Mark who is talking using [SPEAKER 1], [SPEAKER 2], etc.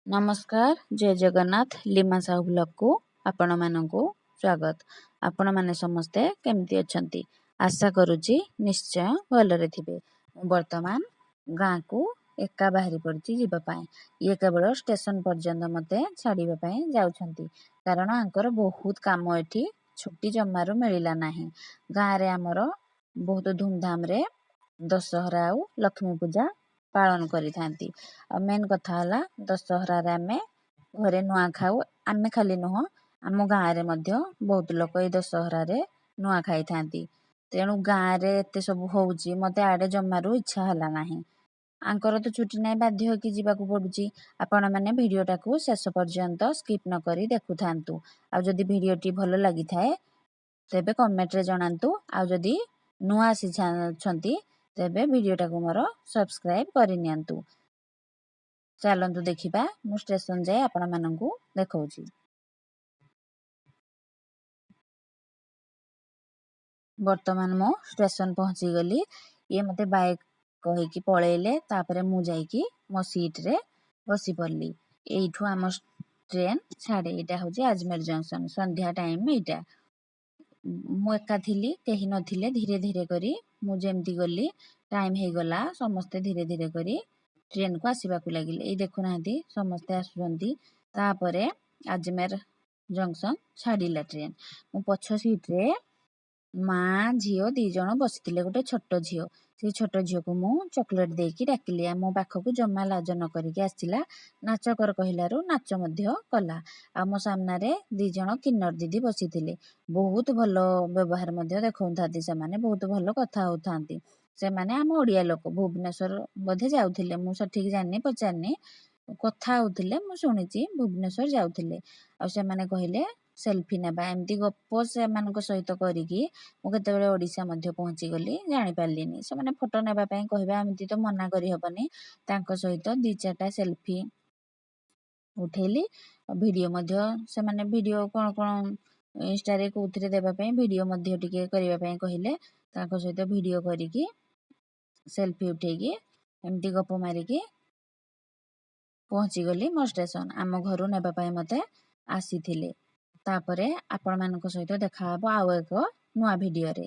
[SPEAKER 1] ନମସ୍କାର, ଜୟ ଜଗନ୍ନାଥ। ଲିମା ସାହୁ ବ୍ଲଗକୁ ଆପଣମାନଙ୍କୁ ସ୍ୱାଗତ। ଆପଣମାନେ ସମସ୍ତେ କେମିତି ଅଛନ୍ତି? ଆଶା କରୁଛି ନିଶ୍ଚୟ ଭଲରେ ଥିବେ। ମୁଁ ବର୍ତ୍ତମାନ ଗାଁକୁ ଏକା ବାହାରି ପଡ଼ିଛି ଯିବା ପାଇଁ। ଇଏ କେବଳ ଷ୍ଟେସନ ପର୍ଯ୍ୟନ୍ତ ମୋତେ ଛାଡ଼ିବା ପାଇଁ ଯାଉଛନ୍ତି, କାରଣ ଆଙ୍କର ବହୁତ କାମ ଏଠି, ଛୁଟି ଜମାରୁ ମିଳିଲା ନାହିଁ। ଗାଁରେ ଆମର ବହୁତ ଧୁମଧାମରେ ଦଶହରା ଆଉ ଲକ୍ଷ୍ମୀ ପୂଜା ପାଳନ କରିଥାନ୍ତି। ଆଉ ମେନ୍ କଥା ହେଲା, ଦଶହରାରେ ଆମେ ଘରେ ନୂଆ ଖାଉ। ଆମେ ଖାଲି ନୁହଁ, ଆମ ଗାଁରେ ମଧ୍ୟ ବହୁତ ଲୋକ ଏଇ ଦଶହରାରେ ନୂଆ ଖାଇଥାନ୍ତି। ତେଣୁ ଗାଁରେ ଏତେ ସବୁ ହେଉଛି, ମୋତେ ଆଡ଼େ ଜମାରୁ ଇଚ୍ଛା ହେଲା ନାହିଁ। ଆଙ୍କର ତ ଛୁଟି ନାହିଁ, ବାଧ୍ୟ ହୋଇକି ଯିବାକୁ ପଡ଼ୁଛି। ଆପଣମାନେ ଭିଡ଼ିଓଟାକୁ ଶେଷ ପର୍ଯ୍ୟନ୍ତ ସ୍କିପ୍ ନ କରି ଦେଖୁଥାନ୍ତୁ। ଆଉ ଯଦି ଭିଡ଼ିଓଟି ଭଲ ଲାଗିଥାଏ, ତେବେ କମେଣ୍ଟରେ ଜଣାନ୍ତୁ। ଆଉ ଯଦି ନୂଆ ଆସିଛନ୍ତି, ତେବେ ଭିଡ଼ିଓଟାକୁ ମୋର ସବସ୍କ୍ରାଇବ୍ କରିନିଅନ୍ତୁ। ଚାଲନ୍ତୁ ଦେଖିବା, ମୁଁ ଷ୍ଟେସନ ଯାଇ ଆପଣମାନଙ୍କୁ ଦେଖାଉଛି। ବର୍ତ୍ତମାନ ମୁଁ ଷ୍ଟେସନ ପହଞ୍ଚିଗଲି। ଇଏ ମୋତେ ବାଏ କହିକି ପଳେଇଲେ। ତାପରେ ମୁଁ ଯାଇକି ମୋ ସିଟ୍ରେ ବସି ପଡ଼ିଲି। ଏଇଠୁ ଆମ ଟ୍ରେନ୍ ଛାଡ଼େ। ଏଇଟା ହେଉଛି ଆଜମେର ଜଙ୍କସନ୍। ସନ୍ଧ୍ୟା ଟାଇମ୍ ଏଇଟା। ମୁଁ ଏକା ଥିଲି, କେହି ନଥିଲେ। ଧୀରେ ଧୀରେ କରି ମୁଁ ଯେମିତି ଗଲି, ଟାଇମ୍ ହେଇଗଲା, ସମସ୍ତେ ଧୀରେ ଧୀରେ କରି ଟ୍ରେନ୍କୁ ଆସିବାକୁ ଲାଗିଲେ। ଏଇ ଦେଖୁନାହାନ୍ତି, ସମସ୍ତେ ଆସୁଛନ୍ତି। ତାପରେ ଆଜମେର ଜଙ୍କସନ୍ ଛାଡ଼ିଲା ଟ୍ରେନ୍। ମୁଁ ପଛ ସିଟ୍ରେ ମା ଝିଅ 2 ଜଣ ବସିଥିଲେ, ଗୋଟେ ଛୋଟ ଝିଅ। ସେଇ ଛୋଟ ଝିଅକୁ ମୁଁ ଚକୋଲେଟ୍ ଦେଇକି ଡାକିଲି। ମୋ ପାଖକୁ ଜମା ଲାଜ ନ କରିକି ଆସିଲା। ନାଚ କର କହିଲାରୁ ନାଚ ମଧ୍ୟ କଲା। ଆଉ ମୋ ସାମ୍ନାରେ 2 ଜଣ କିନ୍ନର ଦିଦି ବସିଥିଲେ। ବହୁତ ଭଲ ବ୍ୟବହାର ମଧ୍ୟ ଦେଖାଉଥାନ୍ତି ସେମାନେ, ବହୁତ ଭଲ କଥା ହେଉଥାନ୍ତି। ସେମାନେ ଆମ ଓଡ଼ିଆ ଲୋକ, ଭୁବନେଶ୍ୱର ବୋଧେ ଯାଉଥିଲେ, ମୁଁ ସଠିକ୍ ଜାଣିନି, ପଚାରିନି। କଥା ହେଉଥିଲେ, ମୁଁ ଶୁଣିଛି ଭୁବନେଶ୍ୱର ଯାଉଥିଲେ। ଆଉ ସେମାନେ କହିଲେ ସେଲ୍ଫି ନେବା। ଏମିତି ଗପ ସେମାନଙ୍କ ସହିତ କରିକି ମୁଁ କେତେବେଳେ ଓଡ଼ିଶା ମଧ୍ୟ ପହଞ୍ଚିଗଲି ଜାଣିପାରିଲିନି। ସେମାନେ ଫଟୋ ନେବା ପାଇଁ କହିବା, ଏମିତି ତ ମନା କରିହେବନି। ତାଙ୍କ ସହିତ 2 4ଟା ସେଲ୍ଫି ଉଠେଇଲି। ଭିଡ଼ିଓ ମଧ୍ୟ, ସେମାନେ ଭିଡ଼ିଓ କ'ଣ କ'ଣ ଇନଷ୍ଟାରେ କେଉଁଥିରେ ଦେବା ପାଇଁ ଭିଡ଼ିଓ ମଧ୍ୟ ଟିକେ କରିବା ପାଇଁ କହିଲେ। ତାଙ୍କ ସହିତ ଭିଡ଼ିଓ କରିକି, ସେଲ୍ଫି ଉଠେଇକି, ଏମିତି ଗପ ମାରିକି ପହଞ୍ଚିଗଲି ମୋ ଷ୍ଟେସନ। ଆମ ଘରୁ ନେବା ପାଇଁ ମୋତେ ଆସିଥିଲେ। ତାପରେ ଆପଣମାନଙ୍କ ସହିତ ଦେଖାହେବ ଆଉ ଏକ ନୂଆ ଭିଡ଼ିଓରେ।